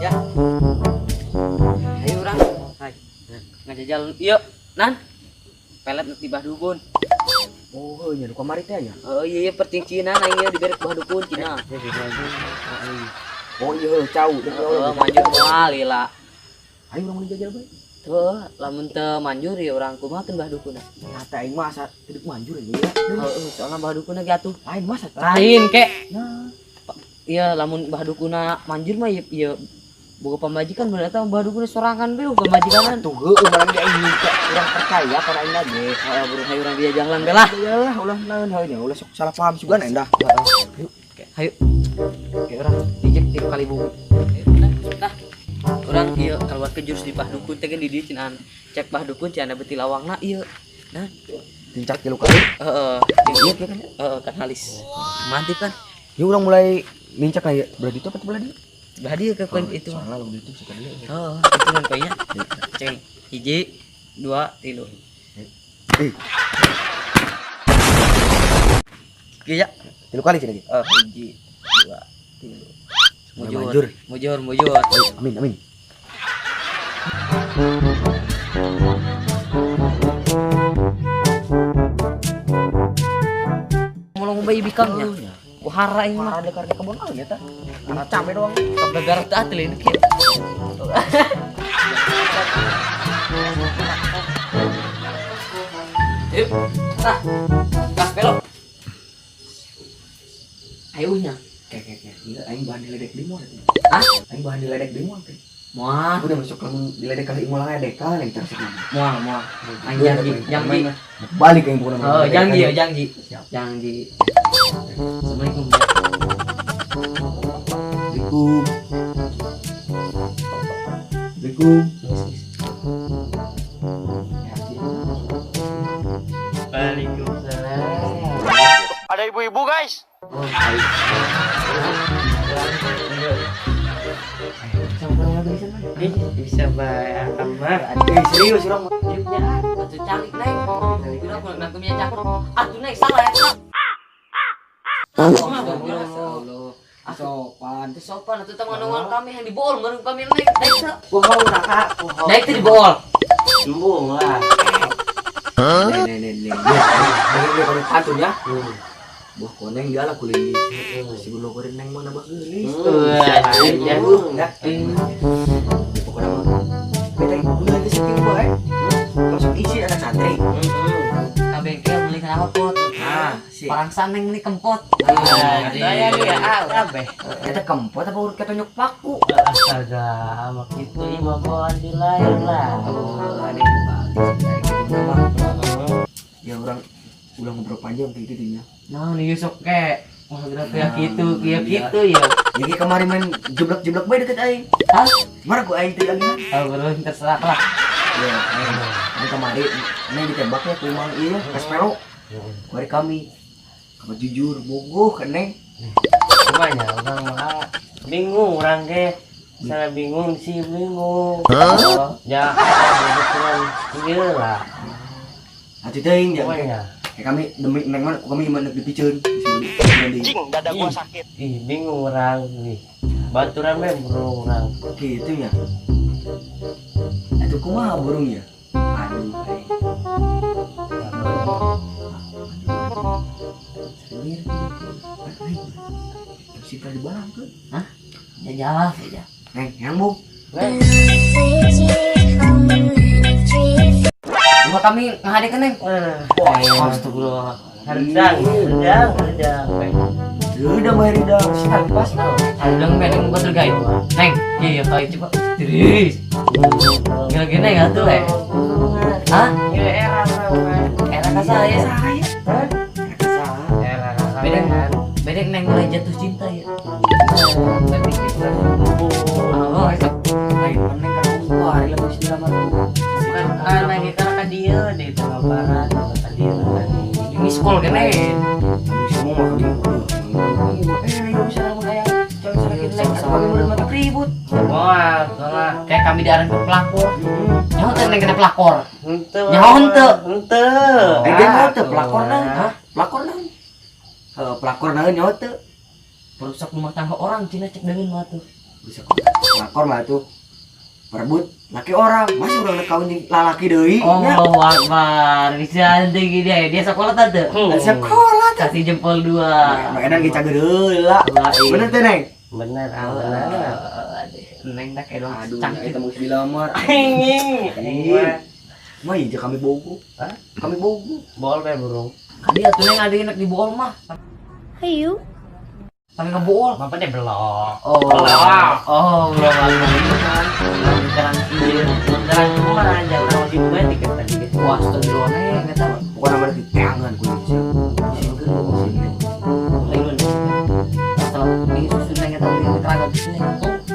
Ya. Ayo urang. Hai. Ngajajal ieu, Nan. Pelet nu ti Bah Dukun. Oh, nya nu kamari teh nya. Oh iya, iya percincinan aing ieu dibere ku Bah Dukun cina. Oh iya heuh cau. Heeh, manjur moal lila. Ayo urang meuli jajal bae. Tuh, lamun teu manjur ya urang kumaha teh Bah Dukun. Kata aing mah asa teu manjur ya. Heeh, soalna Bah Dukun ge atuh. Lain masa. Lain kek. Nah, Iya, lamun Bah Dukuna manjur mah ieu ieu boga pamajikan bener eta Bah Dukuna sorangan be pamajikan. Tuh heueuh malah ge aing minta urang percaya kana aing ge. Heeh, burung hayu urang dia jalan be lah. Yalah, ulah naon heuh nya, ulah sok salah paham sugan endah. Yuk, hayu. Oke, urang dijek tilu kali bumi. Nah, urang ieu keluar ke jurus di Bah Dukun teh di dieu cenah cek Bah Dukun cenah beuti lawangna ieu. Nah, Tincak tilu kali. Heeh, Iya kieu kan. Heeh, kan halis. Mantip kan? Ya urang mulai nincak lah ya. Belah ditu apa belah dieu? Belah dieu ke koin itu. Soalnya lamun ditu suka dieu. Heeh, itu kan koinnya. Ceng, hiji, dua, tilu. Eh, Iya. tilu kali cenah ge. Oh, hiji, dua, tilu. Mujur, Manjur. Mujur, mujur. Amin, amin. Mulung bayi bikangnya. Wahara ini mah. Ada karena kebon naon ya tah? Bunga cabe doang. Kebegar teh atuh ini kieu. Yuk. Tah. Gas belok. Ayo nya. Kayak kayak kayak. Iya, aing bahan diledek di moal teh. Hah? Aing bahan diledek di moal teh. Moal, Udah masuk lamun diledek kali moal ledek kan yang terus mah. Moal, moal. Aing janji, janji. Balik aing pokona. Oh, janji ya, janji. Siap. Janji. Assalamualaikum. Assalamualaikum. Assalamualaikum. Waalaikumsalam. Ada ibu-ibu guys. Oh, baik. Ih, bisa bae mah. Eh, serius urang mah. Yuknya, atuh calik neng. Udah aku nak punya cakep. Atuh neng salah ya. Astagfirullah. Sopan. Atuh sopan atuh teh ngonongan kami yang dibool meureun kami neng. Naik teu. Bohong raka, bohong. Naik teu dibool. Embung lah. Nih nih nih nih. Nih, nih kalau pantun ya. Buah koneng dia lah kulit. Si gula goreng neng mana bah geulis. Wah, Ya. Pokoknya mah. Beta ulah geus sakieu bae. Masuk isi anak santri. Kabeh ge meuli kana pot. Nah, si. Parangsan neng meuli kempot. Saya ya kabeh. Eta kempot apa urut ketonyok paku? Astaga, mak itu ieu bawaan di lain lah. Oh, ada yang bagus. Kayak gitu mah. Ya orang udah ngobrol panjang kayak gitu nya. Nah, nih sok ke. Wah, gerak kayak gitu, kayak gitu ya. Jadi kemarin main jeblak-jeblak bae deket aing. Hah? Marah gua aing teh lagi. Oh, belum terserah lah. Ya, neng kemarin neng ditembaknya ku mang ieu Kaspero. Kemarin kami kamu jujur bogoh ke neng. Kumanya orang mah bingung orang ge. Salah bingung sih bingung. Ya, kebetulan ieu lah. Atuh teuing ya. Kumanya. Kayak kami demi neng mah kami mah dipiceun. Cing, dada gua sakit. Ih, bingung orang nih. Baturan we burung orang. Gitu ya. Atuh kumaha burung ya? Aduh, aing. Sendiri. Si tadi balangkeun. Hah? Jajal, jajal. Neng, yang bu. Neng, Cuma kami ngahadekeun neng. Wah, astagfirullah. Herdang, herdang, herdang. Udah bayar udah. Pas lah. Herdang be neng batur gaib. Neng, iya kai coba. Terus. Gila-gila neng atuh eh. Hah? Iya, era orang. Era ka saya. Saya. Hah? Era Era ka saya. Bedeng, bedeng neng mulai jatuh cinta ya. Tapi kita Oh, itu. Lain neng kan hari lebih dilamar ku. Bukan lagi karena ka dieu di tengah barat, ka dieu tadi. Ini sekolah kene. Kami semua mah kami. Eh, nggak bisa lamun aya cewek sakit neng atau kami murid mata ribut. Wah, soalnya Kayak kami diarahin ke pelakor. Nyaho teh neng kena pelakor. henteu. Nyaho henteu. Henteu. Eh, dia mau teu pelakor naon? Hah? Pelakor naon? Heuh, pelakor naon nyaho teu? Perusak rumah tangga orang Cina cek deungeun mah tuh. Bisa lakor lah tuh. Perebut laki orang, masih urang rek kawin jeung lalaki deui nya. Allahu Akbar. Bisa nanti gini dia sekolah tante. Sekolah teh. Kasih jempol dua. Nu edan ge cager heula. Bener teh, Neng? Bener, ah, bener. Neng tak kayak dong. Aduh, Cantik. eta mah geus dilamar. Anjing. Iya. Mah iya kami bogo. Hah? Kami bogo. Bol be burung. Kadi atuh Neng ada enak di bool mah. Hayu. Sampai ngebool. Bapak deh belok. Oh. Belok. Oh, belum jalan ieu. Jalan kemana aja orang masih gue tiket tadi guys. Wah, astagfirullah Neng, eta mah. Pokoknya mah diteangan ku ieu. Sieun. Lain. Setelah ini susu Neng eta beli teraga susu Neng.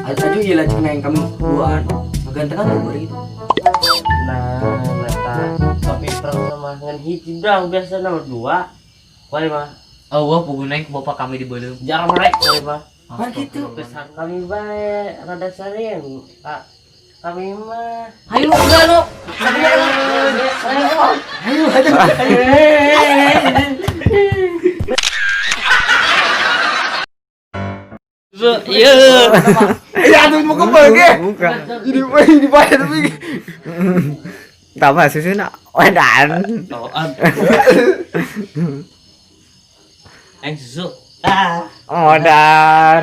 Ayo aja ieu lah cek Neng kami duaan. Ngagantengan tuh bari gitu. Nah, mata tapi perang sama ngan hiji dong biasa nomor dua. Kuali mah Oh, wah pugu Neng ku bapak kami di beuleum. jarang merek kuali mah. Kan gitu. Pesan kami bae rada sering. Kak kami mah. Hayu lu enggak lu. Ayo, ayo. Iya. Ya aduh mau kembali ge. Bukan. Jadi dibayar tapi. Tambah susu nak wedan. Aing susu. Ah. Modar.